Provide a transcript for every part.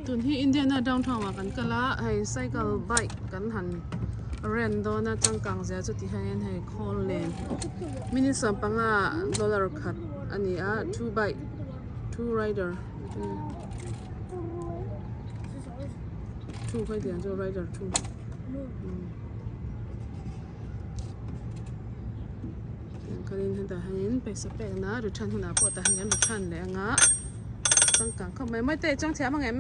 Tun hi Indiana downtown ah kan kal a hei cycle bike kan han rent dawn a changkang zia chu ti hian hei khawl nen minute sawmpanga dollar khat a ni a two bike two rider two kha tiang chu rider two. Kalin hetah hianin pawisa pekna return hunah pawh tah hian kan return leh anga changkang khawp mai mai te chuang thiam ang em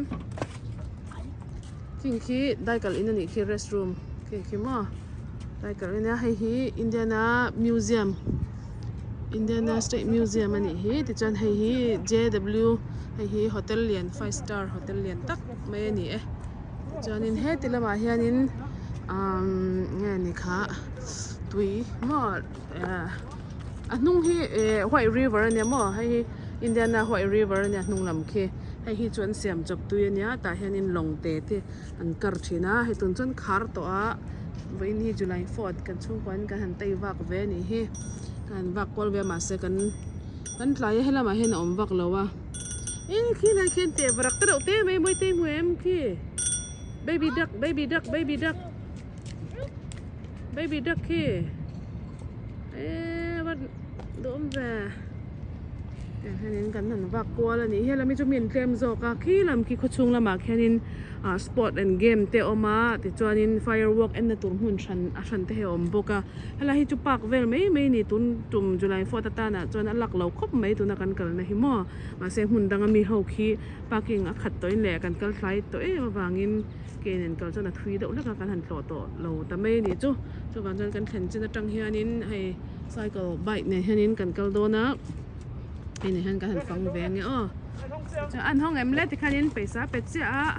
khing khi daikal in anih khi rest room khi khi maw daikal in a hei hi Indiana museum Indiana state museum anih hi tichuan hei hi J W hei hi hotel lian five star hotel lian tak mai ani e tichuanin heti lamah hianin umm nge ni kha tui maw a hnung hi eh white river ania maw hei hi Indiana white river ania hnung lam khi hei hi chu an siam chawp tui ania tah hianin lawng te te an kar thin a hei tun chuan khar tawh a vawiin hi July fourth kan chhungkua in kan han tei vak ve anih hi kan han vak kual ve a mahse kan kan tlai a helamah hian a awm vak lo a eng khi lai khian teh varak te reuh te mai mawi te hmu em khi baby duck baby duck baby duck. Baby duck khi eee va duhawm ve tiang hianin kan han vak kual a nih hi helami chu mi an tlem zawk a khi lam khi khawchhung lamah khianin ah sport and game te a awm a tichuanin firework enna tur hmun hran a hran te hi a awm bawk a helai hi chu park vel mai mai a ni tun tum July fourth atanah chuan a luck lo khawp mai tuna kan kalna hi maw mahse hmun danga mi ho khi parking a khat tawhin leh kan kal thlai tawh em avangin. Ke nen kal chuan a thui deuh hlek a kan han tlawh tawh lo ta mai a nih chu chuvang chuan kan thlen chin atang hianin hei cycle bike nen hianin kan kal dawn a hei nen hian kan han fang ve ange aw chuan an hawng em le tikhanin pawisa a pe chiah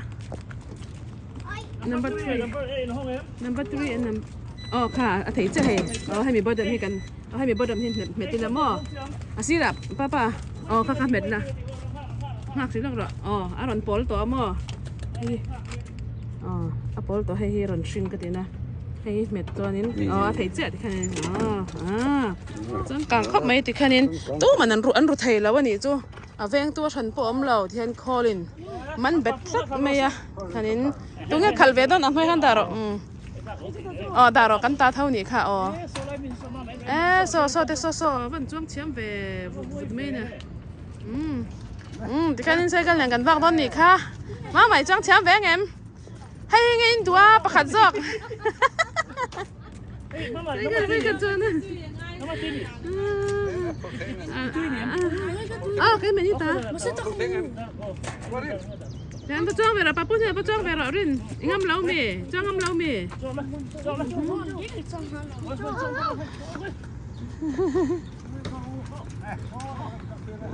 a number three number three and number aw kha a thei chiah hei aw hemi button hi kan aw hemi button hi hmet hmet ila maw a sirah papa aw kha kha hmet la nghak hrih lawk rawh aw a rawn pawl tawh a maw. Hei aw a pawl tawh hei hi rawn hring ka tina hei hi hmet chuanin aw a theih chiah tikhanin aw ah chuan kang khawp mai tikhanin tuman an ru an ru thei lo a nih chu a veng tu a hran pawh a awm lo tihian khawlin man bet tlat mai a tikhanin tunge khalh ve dawn ang hnuai khan dah rawh umm aw dah rawh kan ta tho nih kha aw e saw saw te saw saw a van chuang thiam ve vut vut mai a ni umm. Umm tikhianin cycle nen kan vak dawn nih kha mamai chuang thiam ve ang em hei hi nge in duh a pakhat zawk cycle cycle chuan a kai meni ta Tian va chuang ve rawh papu hian va chuang ve rawh rin i ngam lo mi chuang ngam lo mi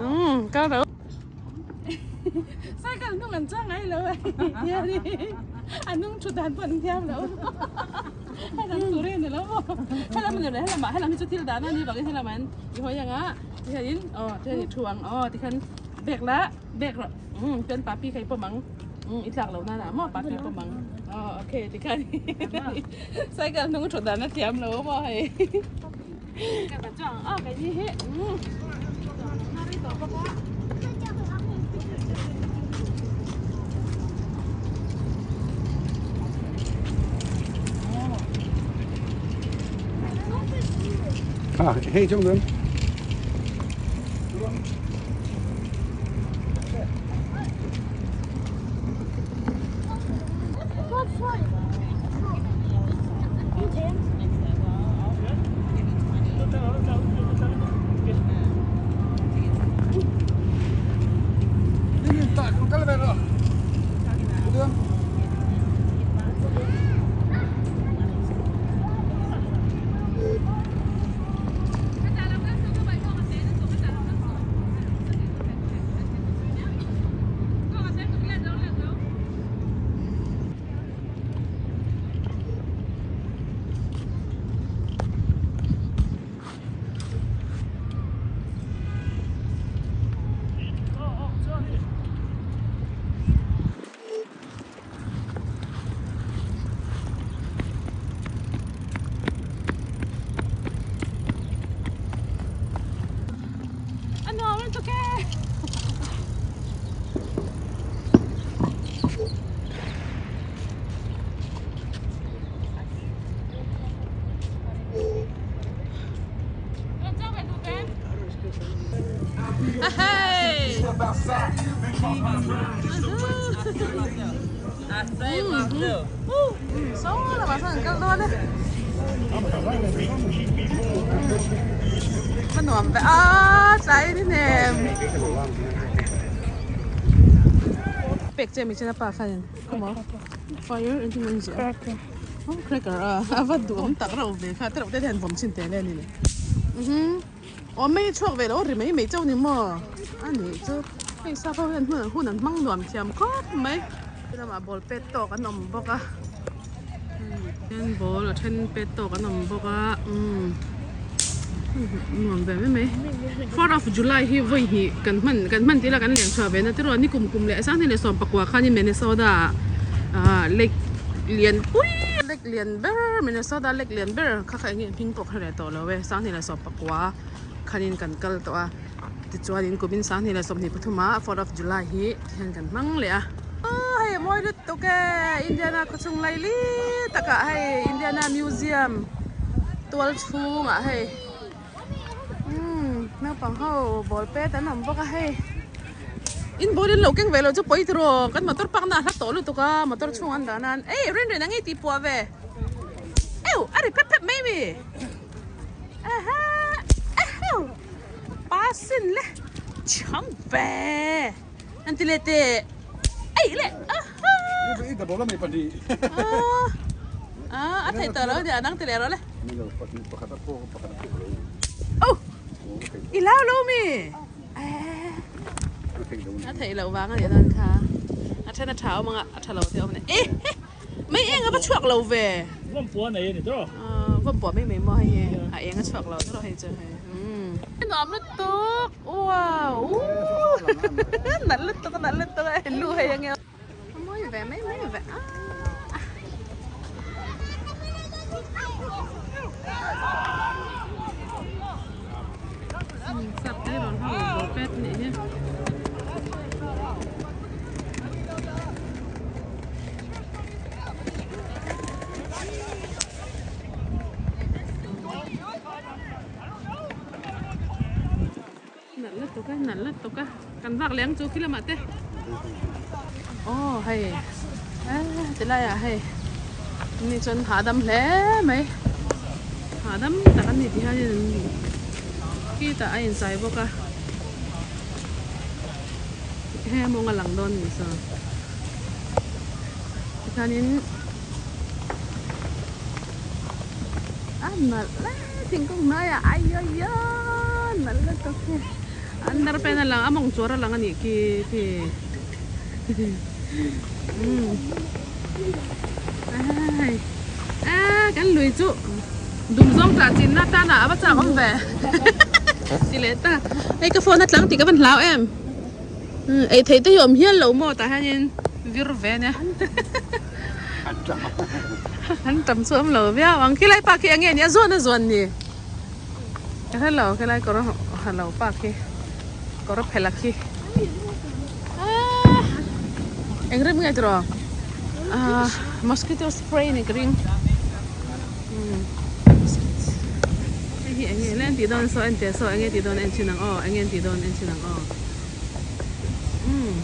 Umm kal ro cycle hnung an chuang ngai lo a a hnung thut dan pawh an thiam lo helam tur hi a ni lo maw helam a ni lo helamah helam hi chu thil dan a ni vangin helamah hian i hawi ang a tikhianin aw tikhian i thu ang aw tikhian bag la bag rawh umm chuan papi kha i pawm ang umm i tlak loh nan ah maw papi pawm ang aw okay tikhian cycle hnung thut dan a thiam lo maw hei. À, hei chung dun. Saw lamah sawn an kal dawn e. A nuam ve a tlai ni hnem. Pek che mi chen a pa khanin khawmaw fire engtin an ziah a oh cracker a a va duhawm tak reuh ve kha tereuh te hian vawm chhin teh le a ni le Aw mei a chhuak ve lo ri mai mai chauh ni maw a nih chu hei sap ho hian hmun hun an hmang nuam thiam khawp mai he lamah ball pet tawk an awm bawk a then ball a then pet tawk an awm bawk a umm nuam ve mai mai fourth of july hi vawi hnih kan hman kan hman tih ila kan leng chhuah ve na tiraw ni kum kum leh sanghnih leh sawm pakua khanin Minnesota ah lake lian pui lake lian ber Minnesota lake lian ber kha kha enge hming pawh ka hre leh tawh lo e sanghnih leh sawm pakua khanin kan kal tawh a tichuanin kumin sanghnih leh 23 ah fourth of july hi hian kan hmang leh a aw hei a mawi lutuk e Indiana khawchhung laili takah hei Indiana museum tual chhungah hei umm naupang ho ball pet an awm bawk a hei in ball in lo keng ve lo chu pawi tiraw kan motor park na a hla tawh lutuk a motor chhung an dah nan ei rin rin ang i tih puah ve. Ew a ri pep pep mai mi aha eheu pa sin le chham ve an ti le te ei le aha ah a theih tawh lo nia nang ti leh rawh le oh i lau lo mi a theih loh vang a nih dawn kha a then a tha awm anga a tha lo te awm nen e he. Mei eng a va chhuak lo ve. Vawmpua nei a ni tawh. Vawmpua mai mai maw hei hi a eng a chhuak lo tawh hei chu hei. Nuam lutuk wow nalh lutuk nalh lutuk a lu hei ange a mawi ve mai mai ve a. Sap te rawn ho ball pet nih hi. Nalh lutuk a nalh lutuk a kan vak leh ang chu khi lamah te aw hei eh ti laiah hei ni chuan hahdam hle mai hahdam tak a ni tih hianin khitah a inchai bawk a. He mawng a lang dawn ni saw tikhanin a nalh le thingkung hnuaiah aiaiia nalh lutuk hi under pen a lang a mawng chuar a lang a nih khi khi umm ai a kan lui chu dum zawng tah chinna tan ah a va chak awm ve ti leh ta hei ka phone a tlang tih ka van hlau em. Ei theih te hi awm hial lo maw tah hianin vir ve ania an tam chu awm lo viau ang khilai pa khi enge nia zuan a zuan ni ka hre lo khilai kawr ha lo pa khi kawr phel a khi eng rim nge tiraw mosquito spray ni ka ring. Hei hi enge le an tih dawn saw en teh saw enge tih dawn en chhin ang aw enge an tih dawn en chhin ang aw umm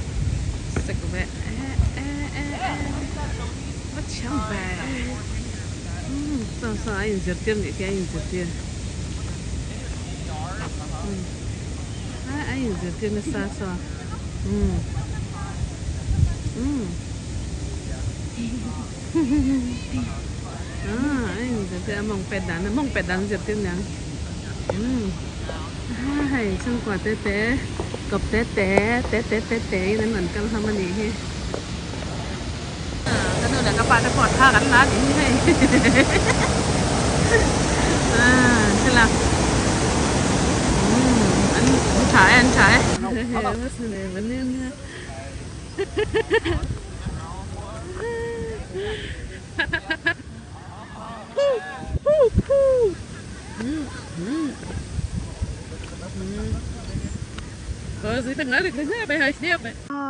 sek ve eh eh eh eh va thiam ve umm saw saw a inzirtir nih khi a inzirtir umm a inzirtir nasa saw umm umm. Ah a inzirtir a mawng pet dan a mawng pet dan a zirtir niang umm hei chhungkua te te kawp te te te te te te in an rawn kal hlawm a nih hi ka nu leh ka pa te pawh thla kan la a nih hi hei ah thlalak umm an tha e an tha e.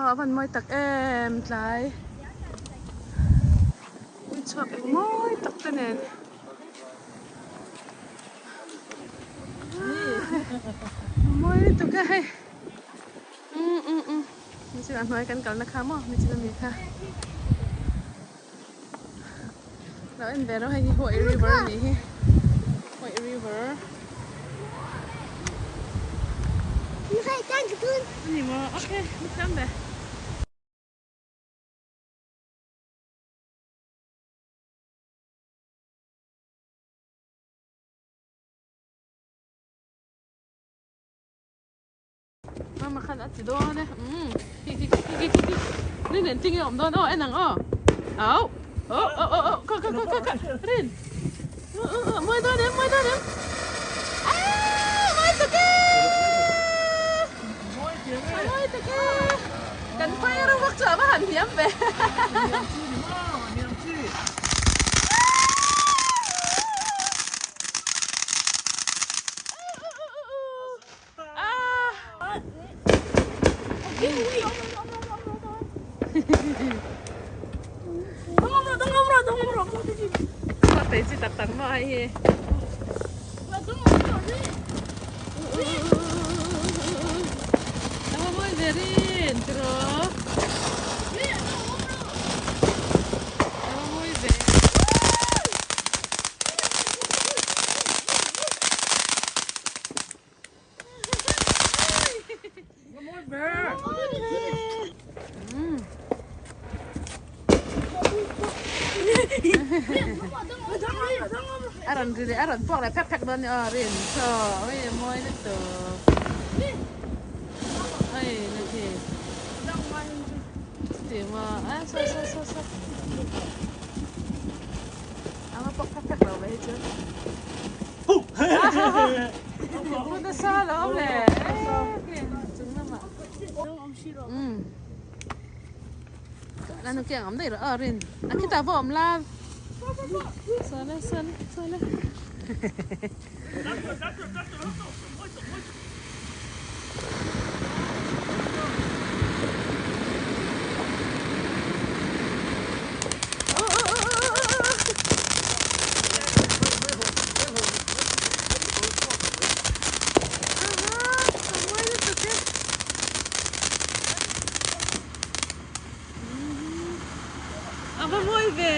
A van mawi tak em tlai ni chhuak eng mawi tak te nen mawi lutuk e hei. Nichin a hnuai kan kalna kha maw nichin ami kha. Lo en ve rawh hei hi Huai River a nih hi. Huai River. Ani maw okay ni thiam ve. Mama khan a ti dawn e umm khi khi khi khi khi khi rin nen tinge awm dawn aw en ang aw au aw aw aw aw kha kha kha kha rin mawi dawn em mawi dawn em aaa mawi tak e mawi tak e kan phei rawng vak chu a va han hniam ve. Tei chi tak tak maw hei hi. Ava mawi ve rin tiraw. Ava mawi ve. A rawn ri leh a rawn puak leh phek phek dawn a ni aw rin chaw oi a mawi lutuk oi na khi chuti maw a saw saw saw saw a va puak phek phek lo ve hi chu. Hun nasa lo awm le chung lamah umm lanu kiang awm daih rawh aw rin a khitah pawh awm la sawn e sawn e sawn e. A va mawi ve.